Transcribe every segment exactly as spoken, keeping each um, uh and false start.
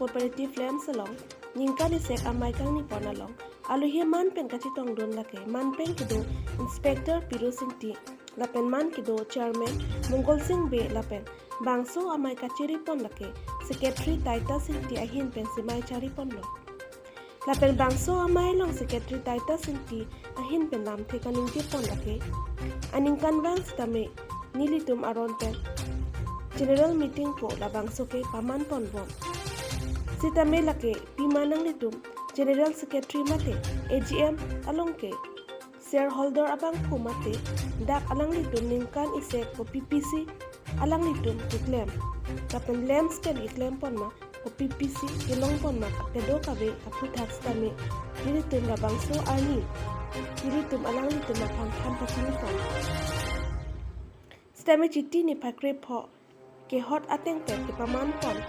Cooperative Lamps along ningkan isek amei kangni pon along alohi man pen kachetongdun lake man pen kedo Inspector Piru Singti lapen man kedo Chairman Mongol Sing Bey lapen bangso amei kachiri pon lake Secretary Titus Singti ahin pen si mei chari ponlo. Lapen bangso amei along Secretary Titus Singti ahin pen lamthe kaningje pon lake aningkanvang sitame nelitum aron pen General Meeting pu labangso ke paman ponbom. Sitame lake pima nanglitum General Secretary mate A G M along ke shareholder abangphu mate dak alanglitum ningkan isek ko P P C alanglitum keklem lapen Lamps pen keklem pon ma ko P P C kelong pon ma kadokave aphuthak sitame nelitum labangso arni nelitum alanglitum aphan than pachini pon. Sitame Chiti niphai krepho kehot ateng pen kepaman pon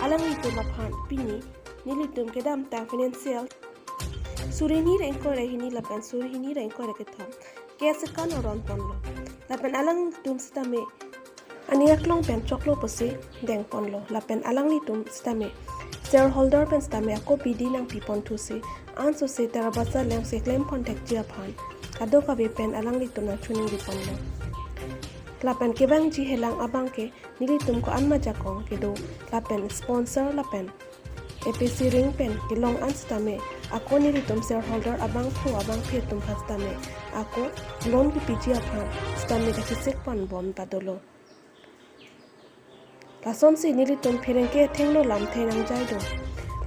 alanglitum aphan pini nelitum kedamtang financial suri hini ra ingkoi ra hini lapen suri hini ra ingkoi ra kethom ke second aron ponlo. Lapen alanglitum sitame aning aklong pen choklo pusi deng ponlo. Lapen alanglitum sitame shareholder pen sitame ako bidi nangpi pon thusi ansose Tarabasa Lamps keklem pon thekji aphan kadokave pen alanglitum nangchoningri ponlo. Lapen kevangji helang abang ke nelitum ko-an ma ajakong kedo lapen sponsor lapen A P C ring pen kelong an sitame ako nelitum shareholder abangphu abangphi atum aphan sitame ako loan kepiji aphan sitame kachesik ponbom ta dolo. Lasonsi nelitum pherangke athengno lamthe nangjai do.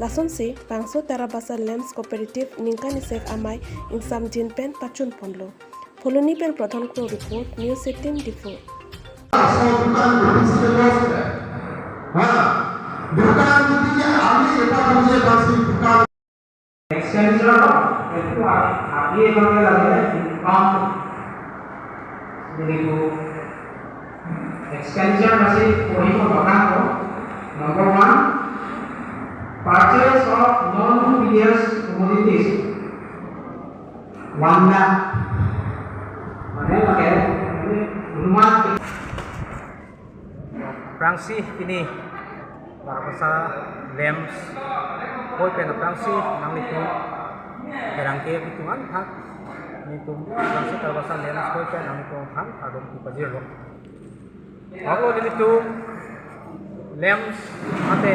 Lasonsi bangso Tarabasa Lamps Cooperative ningkan isek amei ingsamjin pen pachun ponlo. Phuloni pen Pradhan Kro report, News eighteen Diphu. সব দোকান বেচিলে লস হয়। হ্যাঁ, দোকান যদি আমি এটা বুঝে পাচ্ছি দোকান এক্সপেন্ডিচাৰ এইটো আ- আগে এবাৰ লাগে ইনকাম বুলিব। এক্সপেন্ডিচাৰ আছে পঢ়িব দোকান। Number one, purchase of non-P D S commodities, one lakh. Mane lake, mane, অনুমান aphrangsi pini Tarabasa Lamps koi pen aphrangsi nanglitum pherangke atum aphan, nelitum aphrangsi Tarabasa Lamps koi pen nanglitum aphan kardom kepajirlo. Ako nelitum Lamps mate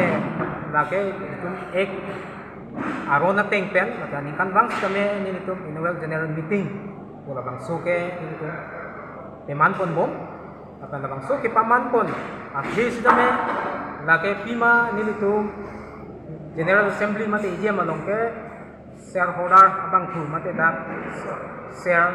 lake nelitum ek aron ateng pen, mate aningkanvang sitame nelitum annual general meeting pu labangso ke nelitum paman ponbom. Lapen labangso kepaman pon akhir sitame lake pima nelitum General Assembly mate A G M along ke shareholder abangphu mate dak share